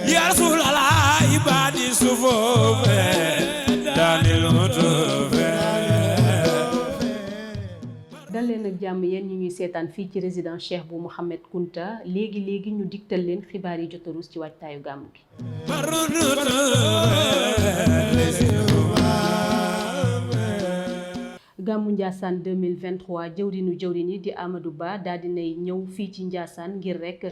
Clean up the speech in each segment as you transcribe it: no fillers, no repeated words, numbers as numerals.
يا رسول الله عبادي صفوف داني المطوف dal leen ak jàmm yéen ñi ñuy seetaan fii ci résidence Cheikh bu Mouhamed Kunta léegi ñu digtal leen xibaar yi jot a ruus ci waajtaayu gàmmu gi. gàmmu Ndiassane 2023 jëwriñ yi di Amadou Ba daal dinay ñëw fii ci Ndiassane ngir rek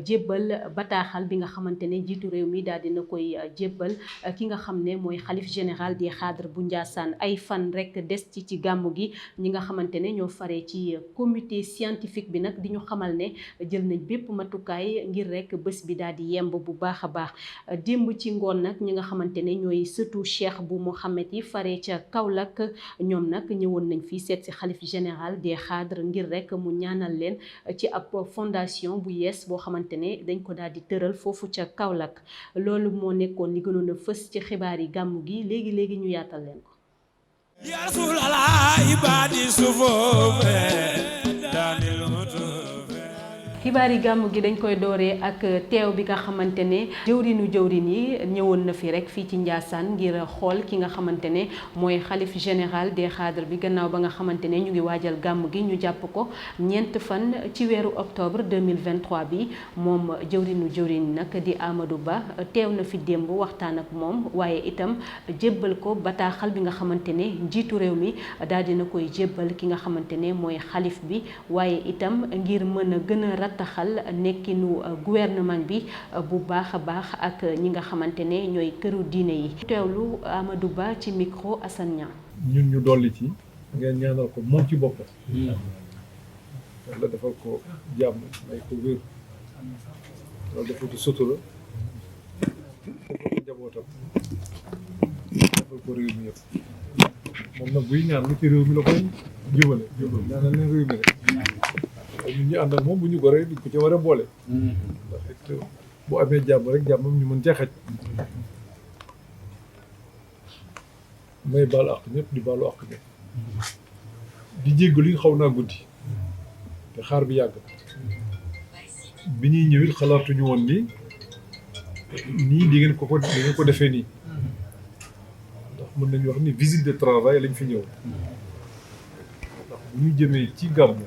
jébbal bataaxal bi nga xamante ne jiitu réew mi daal dina koy jébbal ki nga xam ne mooy xalif général des xaadre bu Ndiassane ay fan rek des ci gàmmu gi ñi nga xamante ne ñoo faree ci comité scientifique bi nag di ñu xamal ne jël nañ bépp matukaay ngir rek bés bi daal di yemb bu baax a baax démb ci ngoon nag ñi nga xamante ne ñooy sëtu Cheikh bu Mouhamed yi faree ca Kaolack ñoom nag ñëwoon nañ fii seet si xalif général des xaadre ngir rek mu ñaanal leen ci ab fondation bu yees boo xamante ne dañ ko daal di tëral foofu ca Kaolack loolu moo nekkoon li gënoon a fës ci xibaar yi gàmmu gi léegi ñu yaatal leen ko. يا رسول الله عبادي صفوف داني المطوف xibaar yi gàmmu gi dañ koy dooree ak teew bi nga xamante ne jëwriñ yi ñëwoon na fi rek fii ci Ndiassane ngir xool ki nga xamante ne mooy xalif général des xaadre bi gannaaw ba nga xamante ne ñu ngi waajal gàmmu gi ñu jàpp ko ñeent fan ci weeru octobre 2023 bi moom jëwriñ nag di Amadou Ba teew na fi démb waxtaan ak moom waaye itam jébbal ko bataaxal bi nga xamante ne njiitu réew mi daal dina koy jébbal ki nga xamante ne mooy xalif bi waaye itam ngir mën a gën a taxal nekkinu gouvernement bi bu baax a baax ak ñi nga xamante ne ñooy këru diine yi teewlu Amadou Ba ci micro Assane Niang. ñun ñu dolli ci ngeen ñaanal ko moom ci boppam yàlla defal ko jàmm may ko wér loolu defal ko sutura defal ko njabootam defal ko réew mi yëpp moom nag buy ñaan lu ci réew mi la koy jubale ñaanal leen réew mi rek ñun ñu ànd ak moom bu ñu goree di ko ci war a boole ndax it bu amee jàmm rek jàmmam ñu mën cee xaj may baalu àq ñëpp di baalu àq ñëpp di jéggalu yi xaw naa guddi te xaar bi yàgg bi ñuy ñëwit xalaatuñu woon nii di ngeen ko defee nii ndax mën nañu wax ni visite de travail lañ fi ñëw ndax bu ñu jëmee ci gàmmu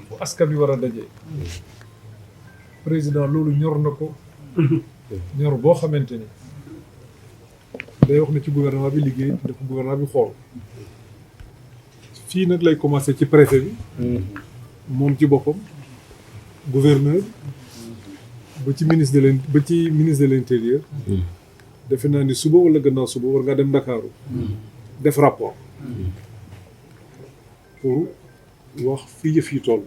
fu askan wi war a dajee président loolu ñor na ko ñor boo xamante ni day wax ne ci gouvernement bi liggéey dafa gouvernement bi xool fii nag lay commencé ci préfet bi moom ci boppam gouverneur ba ci ministre de l'intérieur defe naa ni suba wala gannaaw suba war ngaa dem Ndakaaru def rapport pour wax fi yëf yi toll.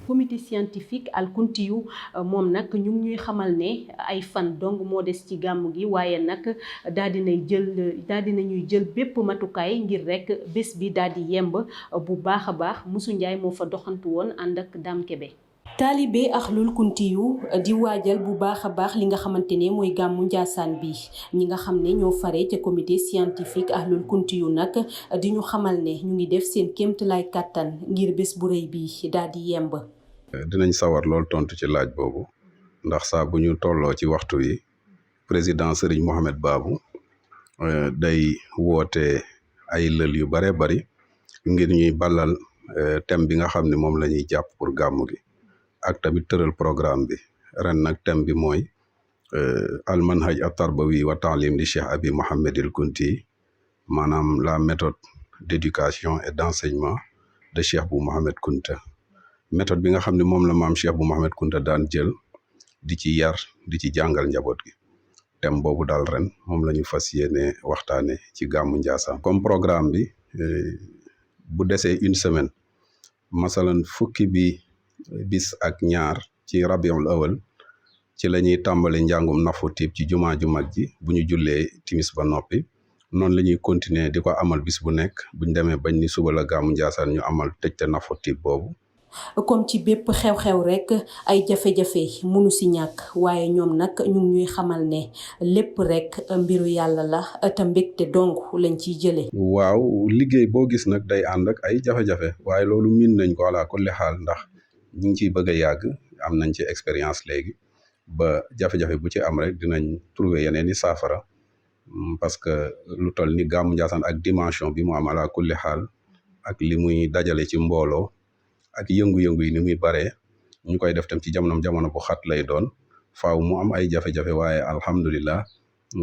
comité scientifique Al Kuntiyu moom nag ñu ngi ñuy xamal ne ay fan dong moo des ci gàmmu gi waaye nag daal dinañuy jël bépp matukaay ngir rek bés bi daal di yemb bu baax a baax Musu Njaay moo fa doxantu woon ànd ak Dame Kébé. taalibe Ahlul Kuntiyu di waajal bu baax a baax li nga xamante ne mooy gàmmu Ndiassane bi ñi nga xam ne ñoo fare ca comité scientifique Ahlul Kuntiyu nag di ñu xamal ne ñu ngi def seen kéemtalaay kàttan ngir bés bu rëy bi daal di yemb. dinañ sawar lool tontu ci laaj boobu ndax saa bu ñu tolloo ci waxtu yi président Serigne Mohamed Babou day woote ay lël yu bare bari ngir ñuy ballal thème bi nga xam ne moom la ñuy jàpp pour gàmmu gi. ak tamit tëral programme bi ren nag thème bi mooy al manhaj at tarbawi wa taalim di Cheikh Abi Mohamed El Kunti maanaam la méthode d'éducation et d'enseignement de Cheikh bu Mohamed Kunta méthode bi nga xam ne moom la maam Cheikh bu Mohamed Kunta daan jël di ci yar di ci jàngal njaboot gi thème boobu daal ren moom la ñu fas yéene waxtaane ci gàmmu Ndiassane comme programme bi bu desee une semaine masalan fukki bis ak ñaar ci rabiul awal ci la ñuy tàmbali njàngum nafu tiib ci jumaa ju mag ji bu ñu jullee timis ba noppi noonu la ñuy continuer di ko amal bis bu nekk buñ demee bañ ni suba la gàmmu Ndiassane ñu amal tëjte nafu tiib boobu. comme ci bépp xew-xew rek ay jafe-jafe mënu si ñàkk waaye ñoom nag ñu ngi ñuy xamal ne lépp rek mbiru yàlla la te mbégte dong lañ ciy jëlee. waaw liggéey boo gis nag day ànd ak ay jafe-jafe waaye loolu miin nañ ko ala kulli xaal ndax ñu ngi ciy bëgg a yàgg am nañ ci expérience léegi ba jafe-jafe bu ci am rek dinañ trouver yeneen i saafara parce que lu toll ni gàmmu Ndiassane ak dimension bi mu am ala kulli xaal ak li muy dajale ci mbooloo ak yëngu-yëngu yi ni muy baree ñu koy def tam ci jamono bu xat lay doon faaw mu am ay jafe-jafe waaye alhamdulillah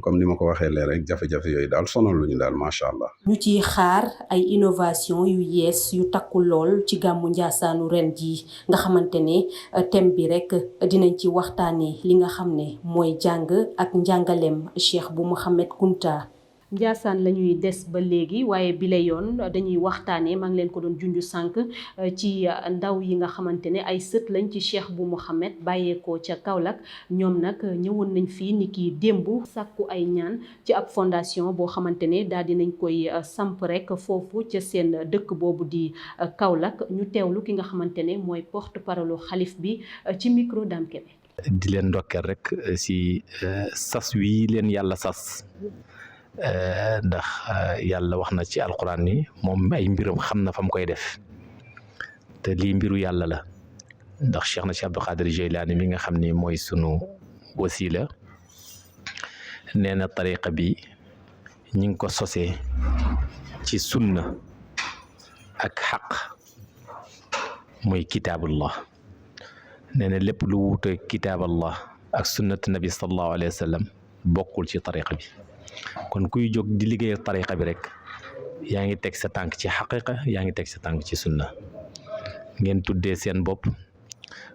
comme ni ma ko waxee lee rek jafe-jafe yooyu daal sonal lu ñu daal macha allah. ñu ciy xaar ay innovation yu yees yu takku lool ci gàmmu Ndiassaanu ren ji nga xamante ne thème bi rek dinañ ci waxtaanee li nga xam ne mooy jàng ak njàngaleem Cheikh bu Mouhamed Kunta. Ndiassane la ñuy des ba léegi waaye bi la yoon dañuy waxtaanee maa ngi leen ko doon junj sànq ci ndaw yi nga xamante ne ay sët lañ ci Cheikh bu Mouhamed bàyyeekoo ca Kaolack ñoom nag ñëwoon nañ fii ni ki démb sàkku ay ñaan ci ab fondation boo xamante ne daal dinañ koy samp rek foofu ca seen dëkk boobu di Kaolack ñu teewlu ki nga xamante ne mooy porte parole xalif bi ci micro Dame Kébé. di leen ndokkeel rek si sas wi leen yàlla sas. Ndax yàlla wax na ci alquran ni moom ay mbiram xam na fa mu koy def te lii mbiru yàlla la ndax Cheikh na Cheikh Abdou Khadir Jeylaani mi nga xam ni mooy sunu wasila nee na tariqa bi ñi ngi ko sosee ci sunna ak xaq mooy kitaabullah nee na lépp lu wuute kitaaballah ak sunnat nabi sallallahu alayhi wa sallam bokkul ci tariqa bi kon kuy jóg di liggéey tariqa bi rek yaa ngi teg sa tànk ci xaqiqa yaa ngi teg sa tànk ci sunna ngeen tuddee seen bopp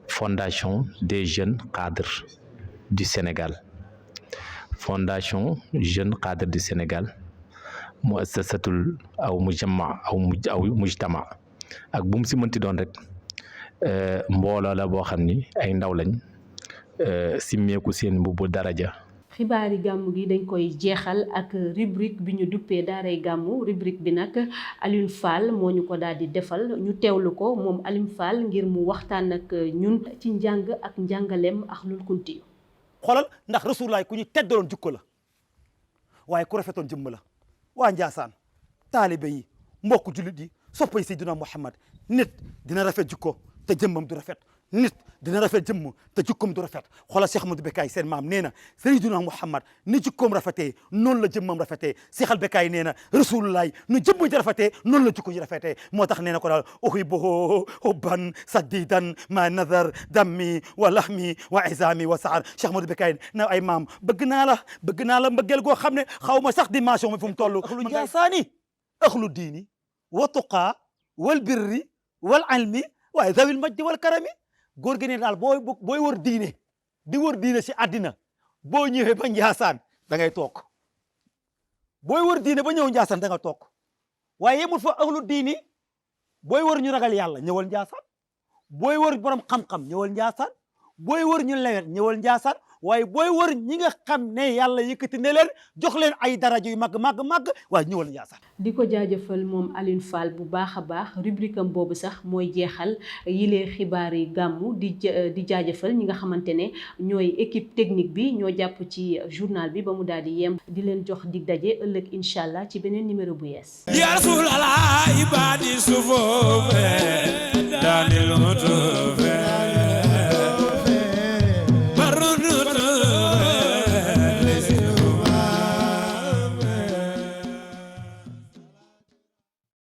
fondation des jeunes cadres du Sénégal fondation jeunes cadres du Sénégal muassasatul aw mujamma aw mujtama ak bu mu si mënti doon rek mbooloo la boo xam ni ay ndaw lañ simmeeku seen mbubbu daraja. xibaari gàmmu gi dañ koy jeexal ak rubrique bi ñu duppee daaray gàmmu rubrique bi nag Alioune Fall moo ñu ko daal di defal ñu teewlu ko moom Alioune Fall ngir mu waxtaan ak ñun ci njàng ak njàngaleem Ahlul Kunti. xoolal ndax Rasulullaay ku ñu teddaloon jukko la waaye ku rafetoon jëmm la waa Ndiassane taalibe yi mbokku jullit yi soppay Seydina Muhammad nit dina rafet jukko te jëmmam du rafet nit dina rafet jëmm te jukkoom du rafet xoolal Cheikh Ahmadou Bekkaay seen maam nee na Seydina Muhammad ni jukkoom rafetee noonu la jëmmam rafetee Seexal Bekkaay nee na Rasulullaay nu jëmm ji rafetee noonu la jukko ji rafetee moo tax nee na ko daal uhibbuhu hubban sadidan ma nazar dammi wa lahmi wa izami wa saar Cheikh Ahmadou Bekkaay na ay maam bëgg naa la mbëggeel goo xam ne xaw ma sax dimension mi fu mu toll axlu Ndiassaani axlu diini wa tuqaa wal birri wal ilmi waaye zawil majdi wal karami góor gi ne daal booy wër diine di wër diine si àddina boo ñëwee ba Ndiassane da ngay toog booy wër diine ba ñëw Ndiassane da nga toog waaye yemul fa ahlu diini booy wër ñu ragal yàlla ñëwal Ndiassane booy wër borom xam-xam ñëwal Ndiassane booy wër ñu lewet ñëwal Ndiassane waaye booy wër ñi nga xam ne yàlla yëkkati ne leen jox leen ay daraja yu màgg waaye ñëwal Ndiassane. di ko jaajëfal moom Alioune Fall bu baax a baax rubrique am boobu sax mooy jeexal yile xibaar yi gàmmu di jaajëfal ñi nga xamante ne ñooy équipe technique bi ñoo jàpp ci journal bi ba mu daal di yem di leen jox dig daje ëllëg incha allah ci beneen numéro bu yees. Ya Rasulallah ibadi sufuf